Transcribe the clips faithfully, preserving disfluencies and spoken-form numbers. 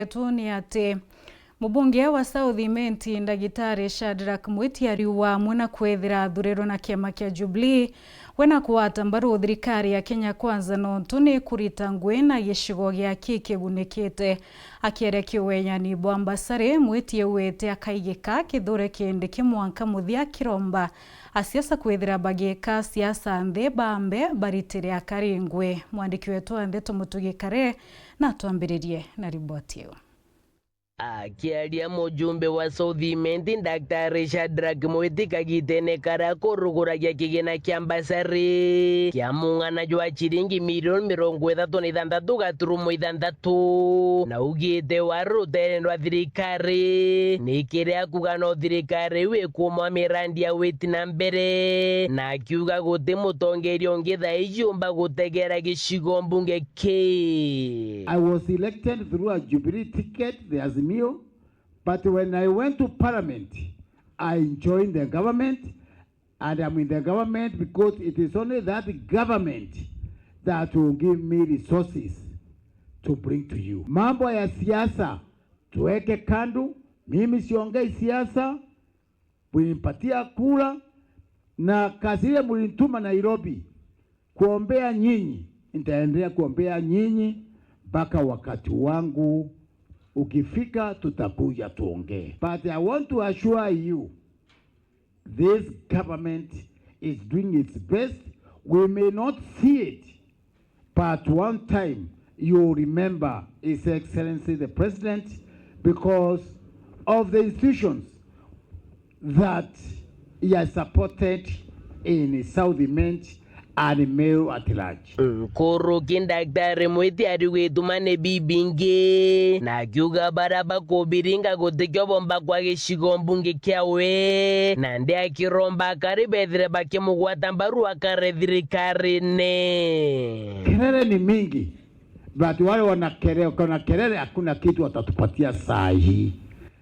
yetu ni ati mubunge wa South Imenti, Ndagitari Shadrack Mwiti, ariuga amwe na kwethira athurirwe na kiama kia Jubilee, we na kugwata mbaru thirikari ya Kenya Kwanza nontu ni kurita ngui na gicigo giaki kigunikite. Akieria kiugenyani bwa mbasari, Mwiti augite akaigika Kithure Kindiki mwanka muthia akiromba asiasa kwithira bagika siasa nthi bambe baritire akari ngui. Mwandiki wetu wa ndeto Mutugi Kare natwambiririe na riboti iu. Akiaria mujumbe wa South Imenti, Daktari Shadrack Mwiti kagitene karia kuruguragia kigina kia mbasari kia mung'ana jwa ciringi milioni mirongo ithatu na ithanthatu gaturumo ithanthatu, na augite waru rutere rwa thirikari ni kiria kuga no thirikari iu ikumwa mirandi ya witi na mbere, na akiuga guti mutongeria ungi thaa iji umba gutegera gicigo mbunge kii. I was elected through a Jubilee ticket, the Azimio, but when I went to parliament, I joined the government, and I'm in the government because it is only that government that will give me resources to bring to you. Mambo ya siasa tuweke kando, mimi siongei siasa, mlinipatia kura, na kazi ile mlinituma Nairobi kuombea nyinyi, nitaendelea kuombea nyinyi mpaka wakati wangu ukifika, tutakuja tuongee. But I want to assure you, this government is doing its best. We may not see it, but one time you will remember His Excellency the President because of the institutions that he has supported in South Imenti and Meru at large. Nkuruki Daktari Mwiti ariugituma ni bibingi, na akiuga baria bakubiringa gutikio bomba kwa gicigo mbunge kiawe, na ndi akiromba akari bethire bakimugwata mbaru akare thirikarine. Kelele ni mingi, but wale wana kelele, kuna kelele, hakuna kitu watatupatia saa hii,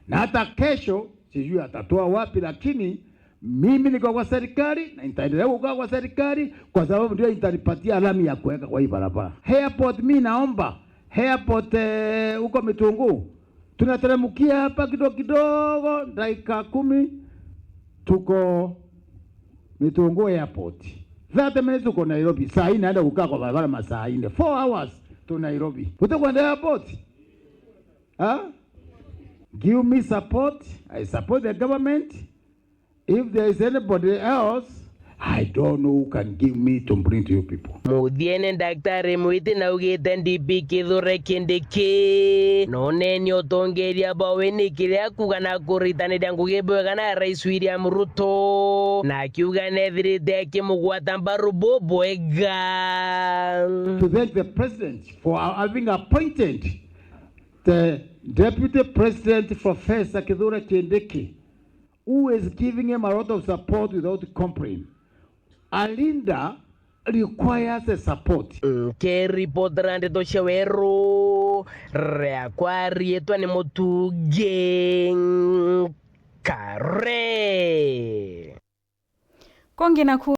na hata kesho sijui atatoa wapi, lakini mimi niko kwa serikali na nitaendelea kukaa kwa serikali kwa sababu ndio itanipatia lami ya kuweka kwa hii barabara. Airport, mi naomba airport, eh, huko Mitunguu, tunateremkia hapa kidogo kidogo, dakika kumi tuko Mitunguu airport, thirty minutes tuko Nairobi. Saa hii naenda kukaa kwa barabara masaa nne, four hours to Nairobi, utakwenda airport? Huh? Give me support. I support the government. If there is anybody else, I don't know who can give me to bring to you people. Muthiene, Daktari Mwiti naugite D P Kithure Kindiki noneni utongeria bwawe ni kiria kuga na kuritaniria ngugi bwega na Rais William Ruto, na akiuga nethirite akimugwata mbaru bubwega. To thank the president for having appointed the Deputy President, Professor Kithure Kindiki, who is giving him a lot of support without complaint. A leader requires a support. Nkiripotera ndeto cia weru, riakwa riitwa ni Mutugi Kare. Kongi naku